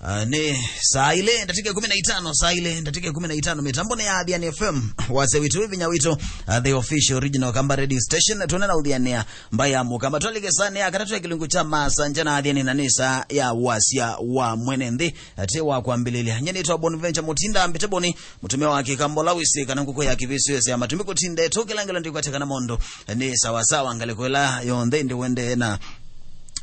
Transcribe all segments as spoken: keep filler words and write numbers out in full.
Uh, nĩ saa ilĩ ndatĩka ikũmi na itano, saa ilĩ ndatĩka ikũmi na itano, mĩtambo nĩ ya Athiani F M, wasya witũ, vinya witũ, uh, the official original Kamba radio station. Tũnena ũthianĩa mbaĩ ya Mũkamba. Twalike saa nĩ ya katatũ ya kĩlungu kya Masanja na Athiani, na nĩ saa ya wasya wa mwene nthĩ, atĩ wa kwambĩlĩlya. Nye nĩtwa Bonventure Mũtinda, mbĩte Boni, mũtumĩa wa Kĩkamba ũla wĩsĩ kana ngũkũ ya kĩvĩsĩo ya matumbĩ kũtinda ĩtũkĩla ngelo ndikwatya kana mũndũ nĩ sawasawa ngalĩko ĩla yonthe ĩndĩ wendee na,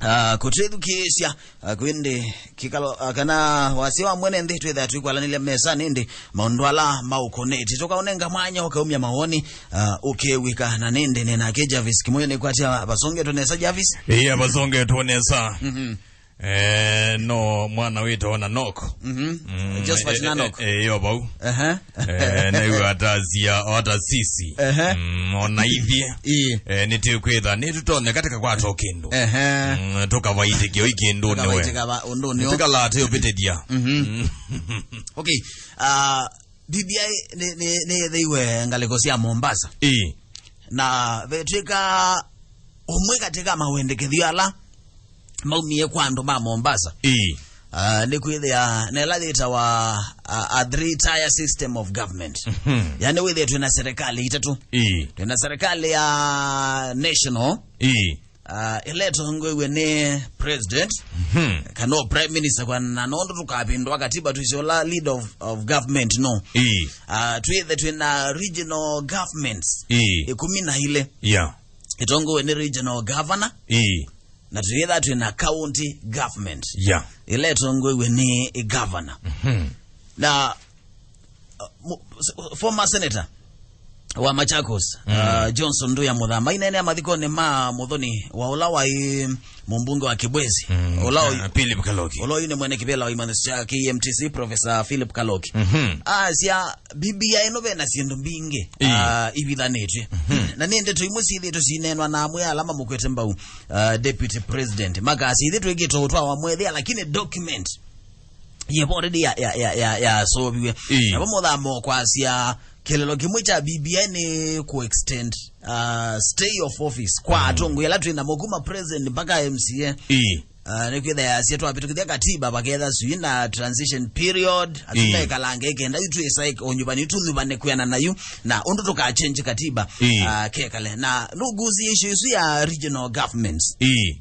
uh, kũtwĩthukĩĩsya. Akwĩndĩ kĩkalo, ah, kana wasya wa mwene nthĩ twĩthĩa twĩkwalanĩlya mesanĩ, ĩndĩ maũndũ ala maũkonetye tũkaũnenga mwanya ũkaumya mawoni, ah, ũkew'ĩka. Na nĩndĩ nĩ nake Jarvis Kĩmũyũ nĩkwatya vasongetwe nesa Jarvis. Ĩĩ, vasongetwe nesa. Mhm. Eh, no mwana wĩtawa Nanok. Mhm. Mm, Josephat eh, eh, Nanok. Eh, eh, yo vau. Aha. Eh, nĩw'o atasya, o ata sisi. Ehe. Mm, ona ithyĩ. Ĩĩ. Eh, nĩtwĩkwĩtha, nĩtũtonye katika kwata o kĩndũ. Ehe. Mm, tũkavaitĩkĩa o kĩndũ nĩwe. Tũkavaitĩka va-, ũndũ nĩo. Tũkalate ũpĩtĩthya. Mhm. Mm. Okay. Ah, B B I nĩ, nĩ, nĩyethĩiwe ngalĩko sya Mombasa. Ĩĩ. Na vetwĩka ũmwe katika mawendekethyo ala maumie kwa andũ ma Mombasa. Ĩĩ. Ah, nĩ kwĩthĩa na ĩla yĩtawa, ah, a three tier system of government. Mhm. Yani wĩthĩe twĩna serikali itatũ. Ĩĩ. Twĩna serikali ya national. Ĩĩ. Ah, ĩla ĩtongoiwe nĩ president, mhm, kana o prime minister, kwa na nondũ tũkavĩndũa katiba twĩsĩ ũla lead of, of government no. Ĩĩ. Ah, twĩthe twĩna regional governments. Ĩĩ. Ikũmi na ilĩ. Yeah. Ĩtongoiwe nĩ regional governor. Ĩĩ. Na twĩtha twĩna county government. Yeah. Ĩla ĩtongoiwe nĩ governor. Mhm. Na, uh, mu-, s-, former senator wa Machakos, mm, uh, Johnson Nduya Mũthama, inene ya mathikonĩ ma mũthoni wa ũla waĩ mũmbunge wa Kibwezi. Mm, ũla ũyu, uh, Philip Kaloki. Ũla ũyu nĩ mwene kĩvĩla wa imanyĩsyo sya K M T C, Professor Philip Kaloki. Mhm. Asya, B B I ĩno ve na syĩndũ mbingĩ, ĩĩ, ah, ivithanĩtw'e. Mhm. Na nĩ ndeto imwe syĩthĩĩtwe syineenwa na amwe ala mamũkwete mbau, ah, Deputy President. Makasya, "Ithyĩ twĩkĩte ũtwawa mwethĩa, lakini document yevo already ya, ya, ya, ya, yasoviwe." Ĩĩ. Navo mũthamo kwasya kĩlelo kĩmwe kya B B I nĩ ku extend, ah, stay of office kwa, mm, atongoi ala twĩ namo kuma president mpaka M C A. Ĩĩ. Ah, nĩkwĩthĩa yasya twavĩtũkĩthya katiba, vaketha sui na transition period, ĩĩ, atũmekalange kenda yu twĩsae ũnyuvani, tũnyuvane kwĩana na yu, na ũndũ tũkachenji katiba, ĩĩ, ah, kekale. Na nũgusie issue isu ya regional governments. Ĩĩ.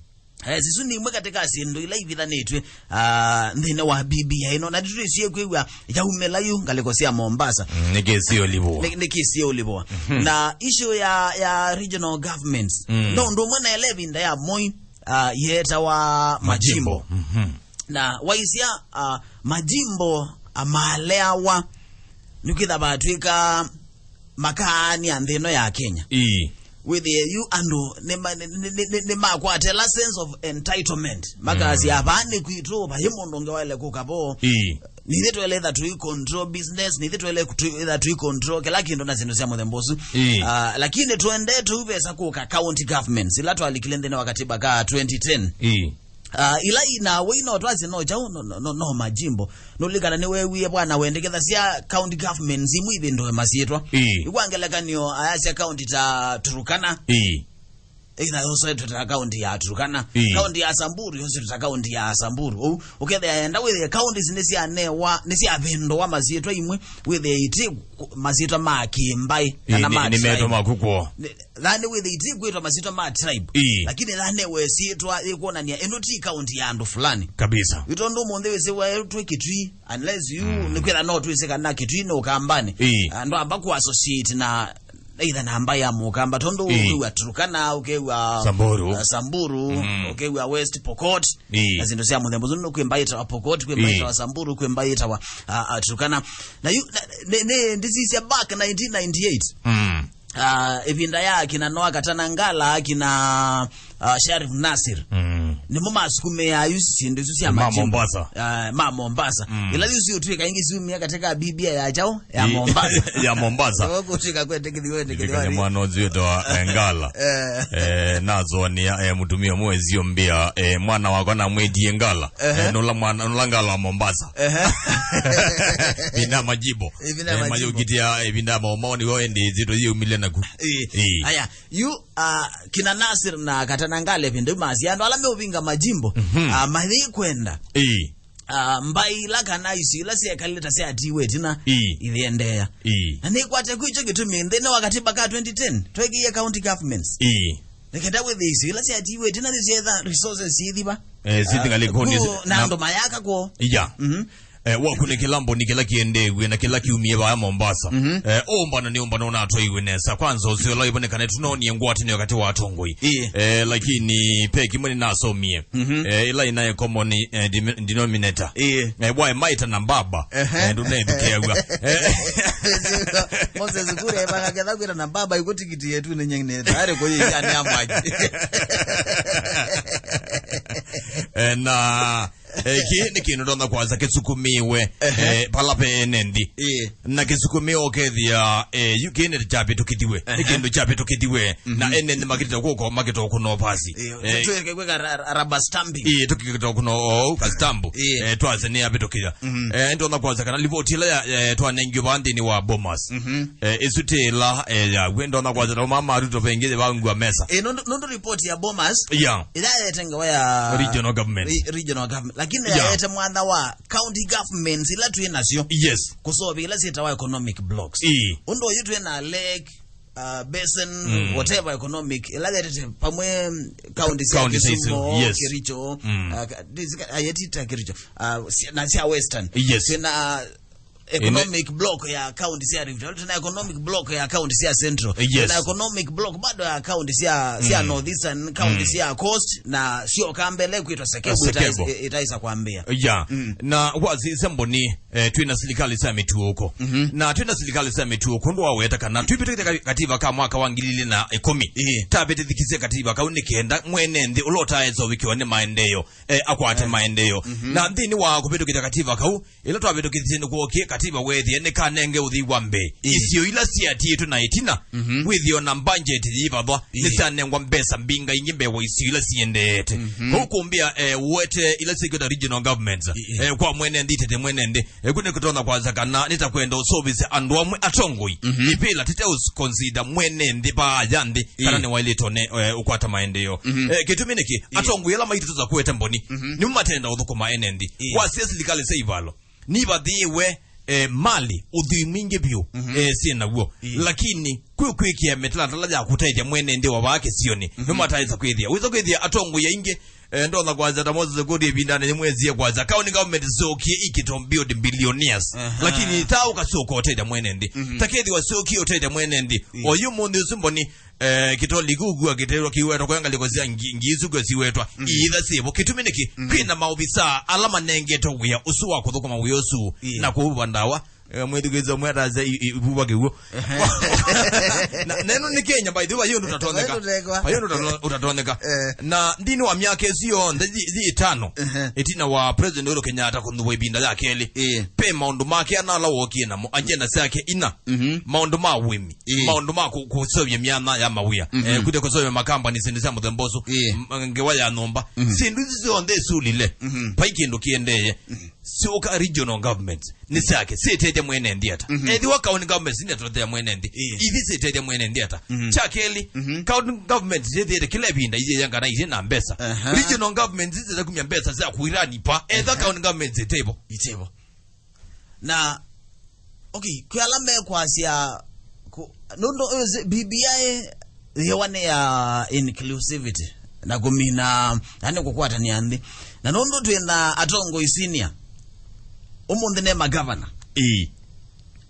Eh, sisu nĩ imwe katika syĩndũ ila ivithanĩtw'e, ah, nthĩnĩ wa B B I ĩno, na nĩtwĩsie kwĩw'a yaumĩla yu ngalĩko sya Mombasa. Mm, nĩkĩsio livua. Nĩ-, nĩkĩsio livua. Mhm. Na issue ya, ya regional governments, mm, no ũndũ ũmwe na ĩla ĩvinda ya Moi, ah, yeetawa Majimbo. Majimbo. Mhm. Na waisya, ah, Majimbo amaleawa, nĩkwĩtha vatwĩka makaani a nthĩ ĩno ya Kenya. Ĩĩ. Wĩthĩe yu andũ nĩma-, nĩ-, nĩ-, nĩ-, nĩmakwatela sense of entitlement. Makasya, mm, "Vaa nĩ kwitũ, vai mũndũ ũngĩ waĩle kũka vo." Ĩĩ. Nithyĩ twaĩle ĩtha tũi control business, nithyĩ twaĩle kũtũ-, ĩtha tũi control kĩla kĩndũ na syĩndũ sya mũthemba ũsu. Ĩĩ. Ah, lakini twendete ũu vesa kũka county governments, ila twalikile nthĩnĩ wa katiba ka twenty ten. Ĩĩ. Ah, ila ina wei no twasye no kyaũ, no, no, no, no Majimbo. Nũlikana nĩweewie bwana wendekethasya county governments imwe ivĩndũe masyĩtwa. Ĩĩ. Ĩkwa ngelekany'o ayasya county ta Turkana. Ĩĩ. Ĩna yosetwe ta county ya Turkana. Ĩĩ. County ya Samburu yosetwe ta county ya Samburu. Ũu, ũkethĩa enda wĩthĩe counties nĩsyanewa, nĩsyavĩndũa masyĩtwa imwe, wĩthĩe iti ku-, masyĩtwa ma kĩmbaĩ, ĩĩ, kana nĩ, ma nĩ metwa tribe. Makukuo. Nĩ, thani wĩthĩe iti kwĩtwa masyĩtwa ma tribe. Ĩĩ. Lakini thani we syĩtwa yĩkwonania ĩno ti county ya andũ fulani. Kabisa. Yu tondũ ũmũnthĩ wĩsĩ we twĩ Kitui, unless you, mm, nĩkwĩtha no twĩsĩ kana Kitui nĩ Ũkambanĩ. Ĩĩ. Ah, ndwamba ku associate na either na mbaĩ ya Mũkamba, tondũ, ĩĩ, ũkew'a Turkana, ũkew'a Samburu. Ah, Samburu, mm, ũkew'a West Pokot, ĩĩ, na syĩndũ sya mũthemba ũsu, kwĩ mbaĩ ĩtawa Pokot, kwĩ mbaĩ, ĩĩ, ĩtawa Samburu, kwĩ mbaĩ ĩtawa, ah, ah, Turkana. Na yu, na, nĩ, nĩ, ndisisya back nineteen ninety-eight. Mm. Ah, ĩvinda ya akina Noah Katanangala, akina, ah, Sharif Nasir. Mm. Nĩmo masukumĩaa yu syĩndũ isu sya ma Majimbo. Mombasa. Ah, ma Mombasa. Mm. Ila yu siũtwĩka ingĩ siumia katika B B I ya chao ya, ĩ, Mombasa. Ya Mombasa. Kwa kũtwĩka kwendekithio, kwendekithio. Ndikana mwana ũcio wĩtawa, eh, Ngala. Eh. Eh, nazonia, eh, mũtumia ũmwe sio mbia, eh, mwana wakwa namwĩtie Ngala. Ehe. Eh, nũla mwana, nũla Ngala wa Mombasa. Ehe. Ĩvinda ya Majimbo. Ĩvinda ya, eh, Majimbo. Mayũkitia, eh, ĩvinda ya maũmao nĩw'o ĩndĩ ĩthĩtwe yĩumile naku. Ĩĩ. Ĩĩ. Aya, yu, ah, kina Nasir na Katanangale ĩvinda yu masya andũ ala meũvinga Majimbo, mhm, ah, mayĩkwenda. Ĩĩ. ah, mbaĩ ila kana isio ila syekalĩte syatiiwe ĩtina Ĩĩ. Ithiendeea. Ĩĩ. Na nĩkwate kwĩkyo kĩtumi nthĩnĩ wa katiba ka twenty ten, twekie county governments. Ĩĩ. Nĩkenda wĩthĩe isio ila syatiiwe ĩtina nĩsyetha resources syĩthĩwa. Eh, syĩthĩwa Ah, ngalĩkonĩ kũ- na na andũ mayaka kwoo. Iya. Mhm. Eh, wakunĩkĩla mboni kĩla kĩendeew'e na kĩla kiumie vaya Mombasa. Mhm. Eh, ũmbano nĩ ũmbano ũnatwaiwe nesa. Kwanza ũseo ũla wĩvonekane tũnonie ngwatanĩo katĩ wa atongoi. Ĩĩ. Eh, lakini pe kĩmwe nĩnasomie. Mhm. Eh, ĩla ĩnaĩ common, eh, dim- denominator. Ĩĩ. Eh, bwae maita na mbaba. Ehe. Eh, ndũnethukĩaw'a. Eh. Moses Kuria ĩvanga ketha kwĩta na mbaba ikutikiti yetu nĩ nyeng'nete. Arĩ kũyĩya nĩ amwaji. Eh, na Eh, kĩĩ nĩ kĩndũ ndonya kwasa kĩsukumĩwe, Ehe. eh, pala pe ene nthĩ. Ĩĩ. Na kĩsukumĩwe ũkethĩa, eh, yu kĩĩ nĩ kyavĩtũkĩthiwe. Nĩ Ehe. Kĩndũ kyavĩtũkĩthiwe. Mhm. Na ene nthĩ makĩtĩte kũka makĩtwa kũno pasi. Ĩĩ, Eh, tũĩke kwĩka ra- ra- rubber stamping. Ĩĩ, tũkĩkĩtwa kũno o kastambu. Ĩĩ. Eh, twase nĩ yavĩtũkĩra. Mhm. Eh, ndonya kwasa kana livoti ĩla ya, eh, twanengiwe vaa nthĩnĩ wa Bomas. Mhm. Eh, ĩsu tĩ ĩla, eh, ya, we ndonya kwasa na mama Ruto vengĩ vangua mesa. Ĩĩ, nũndũ nũndũ report ya Bomas Yeah. Ĩla yaete ngewa ya Regional government. Re- regional government. Lakini Yeah. Yaete mwanya wa county governments ila twĩ nasyo. Yes. Kũseũvya ila syĩtawa economic blocks. Ĩĩ. Ũndũ ũyũ twĩ na lake, uh, basin, Mm. whatever economic, ila yetete pamwe, mm, county sya County sya Kisumu, isu, yes. Kericho, Mm. uh, ka- ndĩsika- ayetita Kericho, uh, sya- na sya Western. Yes. Twĩ na economic block ya county sya Rift Valley, tuna economic block ya county sya Central, Yes. tuna economic block bado ya county sya, sya Mm. North Eastern, county Mm. sya Coast, na syoka mbele kwitwa Sekebu Sekebu. Itaisa, itaisa kwambia. Yeah. Mm. Na wasisya mboni, eh, twina silikali sya mĩtuũko. Mhm. Na twina silikali sya mĩtuũko, ũndũ waweta kana twĩvĩtũkĩte ka- kativa ka mwaka wa ngili ili na ĩkũmi. Ĩĩ. Tavĩtĩthikisye kativa kau nĩ kenda mwene nthĩ ũla ũtaesa ũvikĩwa nĩ maendeeo, eh, akwate maendeeo. Mhm. Na nthĩnĩ wa kũvĩtũkĩthya kativa kau, ĩla twavĩtũkĩthisye nĩkwookie katiba weethĩe nĩkanenge ũthei wa mbee. Ĩĩ. Isio ila siatiĩtwe na ĩtina, Mhm. wĩthĩo na mbanjeti yĩvathwa, Ĩĩ. nĩsyanengwa mbesa mbinga ingĩ mbee wa isio ila siendeete. Mhm. Kũu kũmbĩa, eh, ũete ila syĩkwĩta regional governments, Ĩĩ. eh, kwa mwene nthĩ, itete mwene nthĩ. Ĩku nĩkũtonya kwasya kana nĩtakwenda ũseũvĩsya andũ amwe atongoi. Mhm. Ĩvĩla tete ũconsider mwene nthĩ vaa ya nthĩ, kana Ĩĩ. nĩwaĩlĩte one, eh, ũkwata maendeeo. Mhm. Eh, kĩtumi nĩkĩ, Ĩĩ. atongoi ala maitũ tũsa kũete mboni, Mhm. nĩmo matenda ũthũkũma ene nthĩ. Ĩĩ. Wasya silikali sya ivalo, nivathĩĩwe, eh, mali, ũthwii mwingĩ vyũ, Mhm. eh, syĩ naw'o. Ĩĩ. Lakini kwĩ kwĩkĩa mĩtalatala ya kũtethya mwene nthĩ wa vaa kĩsionĩ, Mhm. nĩmataĩsa kwĩthĩa. Wĩsa kwĩthĩa atongoi aingĩ, eh, ndonya kwasya ta Moses Kuria ĩvindanĩ nĩmwesie kwasya, county government syokie ikĩto build billionaires. Aha. Lakini ta ũkasyoka ũtethya mwene nthĩ. Mhm. Ta kethĩwa syokie ũtethya mwene nthĩ. Ĩĩ. Oyu mũnthĩ ũsu mboni, eh, kĩtoli kũu kua kĩtew'a kĩwetwa kwa ngalĩko sya ngi- ngii isu kua siwetwa, Mm. iitha syĩvo. Kĩtumi nĩkĩ? Mm. Kwĩna maovisaa ala manengetwe wĩa ũsu wa kũthũkũma wĩa ũsu Ĩĩ. na kũuva ndawa. Eh, mwĩthukĩĩsya ũmwe atasya i- i- ivuva kĩw'ũ. Ehe. Na neno nĩ Kenya, by the way, vai ũndũ ũtatonyeka. Vai ũndũ ũtekwa. Vai ũndũ ũtato- ũtatonyeka. Eh. Na nthĩnĩ wa myaka ĩsu yonthe yi- yi ĩtano, Ehe. ĩtina wa President Uhuru Kenyatta kũnthuvwa ĩvinda ya kelĩ, Ĩĩ. pe maũndũ make ana ala wookie namo, agenda syake ina. Mhm. Maũndũ ma ũĩmi, Ĩĩ. maũndũ ma kũ- kũseũvya myanya ya mawĩa, Mhm. eh, kũtya kũseũvya makambani, syĩndũ sya mũthemba ũsu, Ĩĩ. m- ngewa ya nyũmba, Mhm. syĩndũ isu syonthe isulile, Mhm. vai kĩndũ kĩendee. Mhm. Syoka regional government nĩ syake, syĩtethya mwene nthĩ ata? Mhm. Ethĩwa county government nĩatũtethya mwene nthĩ, Ĩĩ. ithi syĩtethya mwene nthĩ ata? Mhm. Kya kelĩ, Mhm. county government syĩthĩĩte kĩla ĩvinda iyĩya kana ithi na mbesa. Aha. Regional government syĩthĩĩte kumya mbesa sya kũiranipa, etha Aha. county government itevo. Itevo. Na, okay, kwĩ ala mekwasya, ku- nũndũ ũyũ si- B B I yĩwa nĩ ya inclusivity na kũmina, yani kũkwatania nthĩ. Na nũndũ twĩ na atongoi senior, ũmũnthĩ ne magavana. Ĩĩ.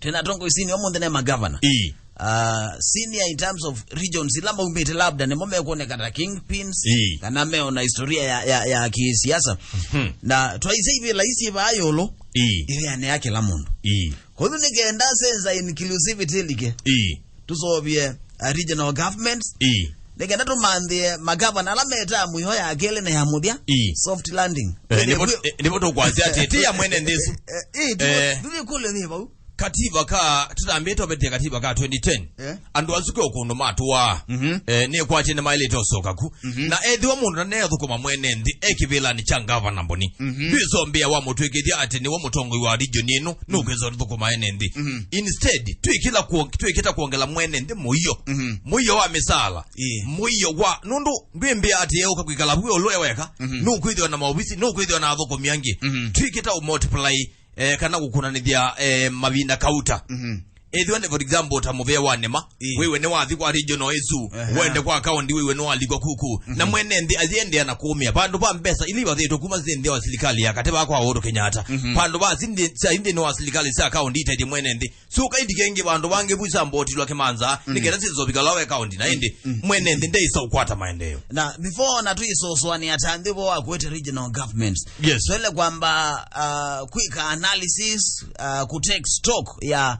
Twĩ na atongoi senior, ũmũnthĩ ne magavana. Ĩĩ. Uh, senior in terms of regions ila maumĩte, labda nĩmo mekwoneka ta kingpins, Ĩĩ. kana meona historia ya, ya, ya kĩsiasa. Mhm. Na twaisya ivĩla isi vaa yũlũ, Ĩĩ. ĩveanĩa kĩla mũndũ. Ĩĩ. Kwa hivyo nĩ kenda sensa inclusivity ĩlike, Ĩĩ. tũseũvye, uh, regional governments. Ĩĩ. Nĩ kenda tũmanthĩe magavana ala metaa mũio ya kelĩ na ya mũthya. Ĩĩ. Soft landing. Eh, nĩvo, eh, nĩvo tũkwasya atĩ, ti ya mwene nthĩ ĩsu. Eh, eh, Eh. Ndũlĩkũlyo nĩ vau. Katiba ka, tũtambĩte ũvetĩe katiba ka twenty ten. Eh? Andũ asu kwĩ o kũndũ matũaa. Mhm. Eh, nĩkwatye nĩmaĩlĩte ũsoka ku. Mhm. Na ethĩwa mũndũ nanethũkũma mwene nthĩ e kĩvĩlanĩ kya ngavana Mboni, mhm, ndwĩsombĩa wamũtw'ĩkĩthya atĩ nĩwe mũtongoi wa region ĩno, nũkwĩsa ũthũkũma ene nthĩ. Mhm. Instead, twĩkĩla kuo-, twĩkĩta kwongela mwene nthĩ mũio. Mhm. Mũio wa mĩsaala. Ĩĩ. Mũio wa, nũndũ ndwĩmbĩa atĩ eũka kwĩkala vu ĩũlũ e weka. Mhm. Nũkwĩthĩwa na maovisi, nũkwĩthĩwa na athũkũmi angĩ. Mhm. Twĩkĩta ũmultiply, eh, kana kũkunanĩthya, eh, mavinda kauta. Mhm. Ethĩwa nĩ, for example, ta mũvĩa wa nĩma, ĩĩ, wĩwe nĩwathi kwa regional ĩsu, aha, wende kwa county, wĩwe nĩwalikwa kuku. Na, mhm, mwene nthĩ ayĩendeea na kũũmĩa vandũ va mbesa ila ivathĩtwe kuma syĩ nthĩ wa silikalĩ ya katĩ va kwa Uhuru Kenyatta. Mhm. Vandũ va syĩ nthĩ, sya nthĩnĩ wa silikalĩ sya county itethye mwene nthĩ. Sio kaindi kengĩ vandũ vangĩ vu sya mbotilwa kĩmanza, mhm, nĩkenda syĩsovika lawe county na ĩndĩ, mhm, mwene nthĩ ndeisa ũkwata maendeeo. Na before na tũisoswanĩa ta nthĩ vo wakwete regional governments. Yes. Twele kwamba, uh, kwĩka analysis, uh, ku take stock ya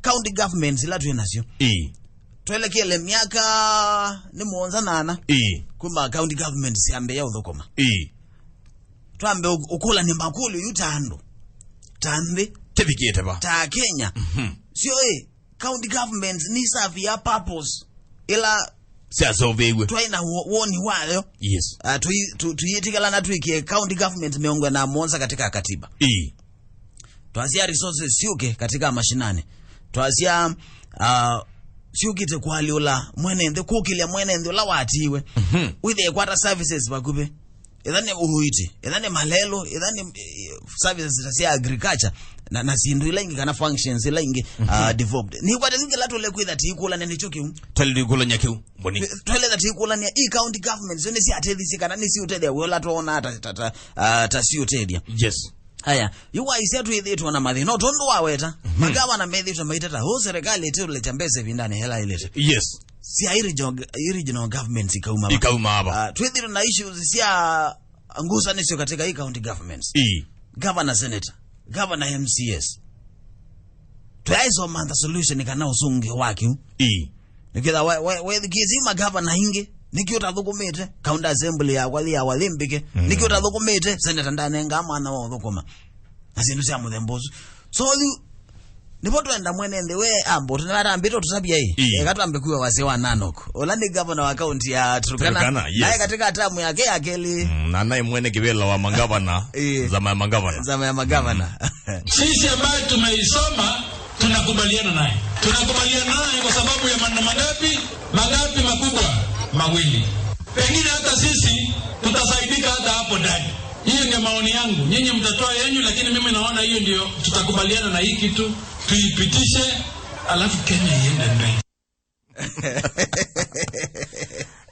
county governments ila twĩ nasyo. Ĩĩ. Twelekele myaka nĩ mũonza na ana. Ĩĩ. Kuma county governments syambĩĩa ũthũkũma. Ĩĩ. Twambe ũ-, ũkũlany'a makũlyo yu ta andũ, ta nthĩ, tĩvikĩte va, ta Kenya. Mhm. Sio ĩ, county governments ni serve ya purpose ila syaseũvĩiw'e, twaĩ na wo-, woni wayo. Yes. Ah, tũi-, tu-, tũyĩtĩkĩlana twĩkĩe county government mĩongo ĩna na mũonza katika katiba. Ĩĩ. Twasya resources syũke katika mashinani. Twasya, ah, syũkĩte kũalyũla mwene nthĩ, kũkĩlya mwene nthĩ ũla watiiwe. Mhm. Wĩthĩe kwata services vakuvĩ. Ĩtha nĩ ũiiti, ĩtha nĩ malelũ, ĩtha nĩ, eh, services ta sya agriculture, na, na syĩndũ ila ingĩ kana functions ila ingĩ, mhm, ah, developed. Nĩkwate kĩu kĩla tũle kwĩtha tĩikũlane nĩkyo kĩu. Tali tũikũlany'a kĩu, Mboni. Tweleta tĩikũlany'a i county government, syo nĩsyatethisye kana nĩsiũtethya wĩ ũla twonaa ta, ta, ta, ah, ta siũtethya. Yes. Aya, yu waisya twĩthĩtwe na mathĩna, o tondũ waweta, mhm, magavana methĩtwe maiteta, "Ũ serikali ĩtĩũlĩte mbesa ĩvindanĩ yĩla ĩlĩte." Yes. Sya regional, regional governments ikauma va? Ikauma va? Ah, twĩthĩtwe na issues sya ngusanĩsyo katika i county governments. Ii. Governor, senator, governor, M C As. Tũyaisoma the solution kana ũsũngĩo wa kĩu. Ii. Nĩkĩtha we, we, wethikĩĩsye magavana aingĩ, nĩkĩ ũtathũkũmĩte? County Assembly yakwa yĩ ya wathĩmbĩke. Mm. Nĩkĩ ũtathũkũmĩte? Senator ndanengaa mwana wa ũthũkũma. Na syĩndũ sya mũthemba ũsu. So, yu, nĩvo twenda mwene nthĩ we ambo, tũnatambĩtwe tũtavya ĩ. Ĩ. Eka twambe kuwa wasya wa Nanok. Ũla nĩ governor wa county ya Turkana. Turkana, yes. Naye katika term yake ya kelĩ. Mm, na naye mwene kĩvĩla wa magavana. Ĩ. Nzama ya magavana. Nzama ya magavana. Mm. Sisi ambayo tumeisoma, tunakubaliana naye. Tunakubaliana naye kwa sababu ya maneno mangapi? Mangapi makubwa? Mawili. Pengine hata sisi tutasaidika hata hapo ndani. Hiyo ndio maoni yangu. Nyinyi mtatoa yenyu, lakini mimi naona hiyo ndio tutakubaliana na hii kitu, tuipitishe, alafu Kenya iende mbele.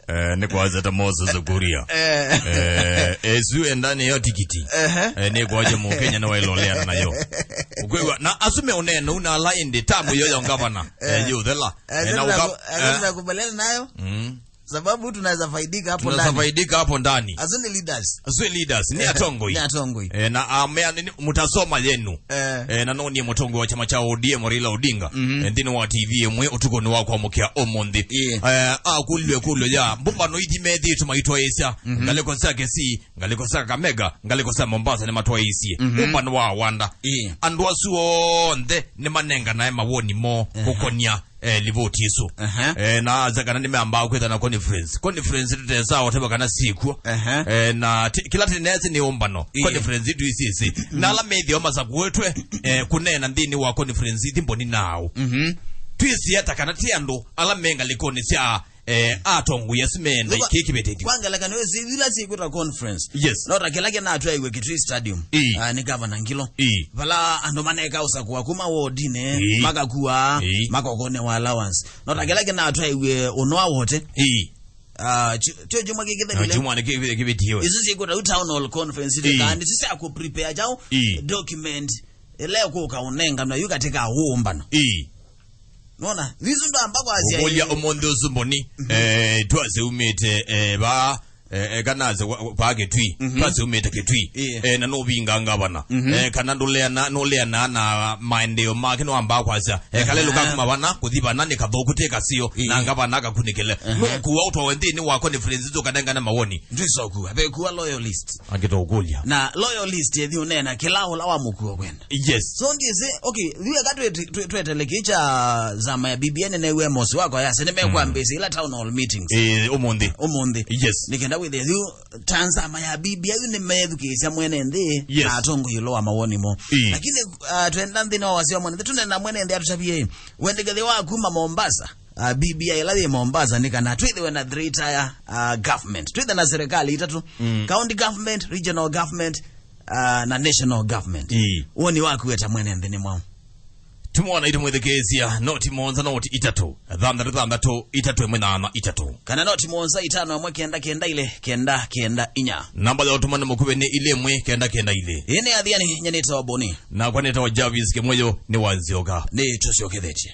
Eh, nĩ kwasya ta Moses Kuria. Eh. Eh, esu enda nĩyo tikiti. Ehe. Eh, nĩ kwasya Mũkenya nĩwailoleana nayo. Ũkwĩw'a, na asu me ũneno, na ala ĩndĩ tamu yo ya ngavana. Eh, eh, yũthela. Eh, eh, na sasa ũka-, ku-, eh, eh, sasa kubaliana nayo. Mm. Sababu tunaweza faidika hapo ndani. Tunaweza faidika hapo ndani. Asu nĩ leaders. Asu nĩ leaders, nĩ, eh, atongoi. Nĩ atongoi. Eh, na amea nini, mutasoma yenu. Eh. Eh, na nonie mũtongoi wa chama cha O D M, Raila Odinga. Mhm. Eh, nthĩnĩ wa T V ĩmwe ũtukũnĩ wa kwamũkĩa ũmũnthĩ. Ĩĩ. Eh, akũlilwe ĩkũlyo ya, mbũmbano ithi methĩĩtwe maitwaĩĩsya. Mhm. Ngalĩko sya Kisii, ngalĩko sya Kakamega, ngalĩko sya Mombasa nĩmatwaĩĩsye. Mhm. Ũmbano wa wanda. Ĩĩ. Andũ asu onthe nĩmanenganae mawoni moo, ehe, kũkonia eh, livoti ĩsu. Aha. Eh, na asya kana nĩmeambaa kwĩtha na conference. Conference tũtesa ũteva kana syĩkw'o. Aha. Eh, na ti-, kĩla tĩnesi nĩ ũmbano. Ĩĩ. Conference tũisĩsĩ. Na ala methĩwa masakũĩtwe, eh, kũneena nthĩnĩ wa conference ithi Mboni nao. Mhm. Twĩsĩ ata kana ti andũ ala me ngalĩkonĩ sya, eh, atongoi asu meenda kĩ kĩvĩtĩthyo. Kwa ngelekany'o, ĩsi ila syĩkwĩtwa conference. Yes. No ta kĩla kĩnatwaiwe Kitui Stadium. Ĩĩ. Ah, nĩ Governor Ngilo. Ĩĩ. Vala andũ maneka ũsakũa kuma wodinĩ, ĩĩ, makakua, ĩĩ, makokonewa allowance. No ta kĩla kĩnatwaiwe ũnoa wote. Ĩĩ. Ah, kyu-, kyo kyumwa kĩkĩthelile. Na kyumwa nĩ kĩvĩtio. Isu syĩkwĩtwa town hall conference, ĩĩ, kandi sisya ku prepare chao, ĩĩ, document ĩla ĩkũka ũnenganwa yu katika ũmbano. Ĩĩ. Nona? Isu ndamba kwasya. Ũkũlya ĩĩ. Ũmũnthĩ ũsu Mboni, mhm, eh, twaseumĩte, eh, va Eh, eh, kana ase wa, wa, kwa Kitui, mhm, twasi umite Kitui. Ĩĩ. Eh, na nuvinga ngavana. Mhm. Eh, kana nduleana, nuleana na maendeleo make, no amba kwasya. Eh, aha, kalelo kakuma vana, kuthi vana ni kathuku ti kasio, ĩĩ, na ngavana akakunikile. Aha. No kuwa utwawe nthini wa conference tu kanengane mawoni. Ndwiso kuwa, be kuwa loyalist. Angitokulia. Na loyalist yethi unena kila ula wa mukuo kwenda. Yes. So ndiye se, okay, thiwe ka twe-, twe-, tweteleke cha zama ya B B N ne we mosi wako ya se, ne mekwa, mm, mbesi ila town hall meetings. Eh, umunthi. Umunthi. Yes. Nikenda withe thiu, ta nzama ya B B I nĩ methukĩĩsya mwene nthĩ, yes, na atongoi ĩũlũ wa mawoni mo. Ĩĩ. Lakini, uh, twenda nthĩnĩ wa wasya wa mwene nthĩ, tũnena mwene nthĩ atũtavie, wendekethyo wa kuma Mombasa, uh, B B I ĩla yĩ Mombasa nĩ kana twĩthĩwe na three tier, uh, government. Twĩthĩwe na serikali itatũ, mm, county government, regional government, uh, na national government. Ĩĩ. Woni waku we ta mwene nthĩ nĩ mwaũ? Tũmwona itũmwĩthukĩĩsya, noti mũonza, noti itatũ, thanthatũ thanthatũ, itatũ ĩmwe nyanya itatũ. Kana noti mũonza itano ĩmwe kenda kenda ilĩ kenda kenda inya. Namba ya ũtũma nĩ mũkuvĩ nĩ ilĩ ĩmwe kenda kenda ilĩ. Ĩĩ nĩ Athiani, nyie nĩtawa Boni. Nakwa nĩtawa Jarvis Kĩmũyũ, nĩ wa Nzioka. Nĩtũsyokethetye.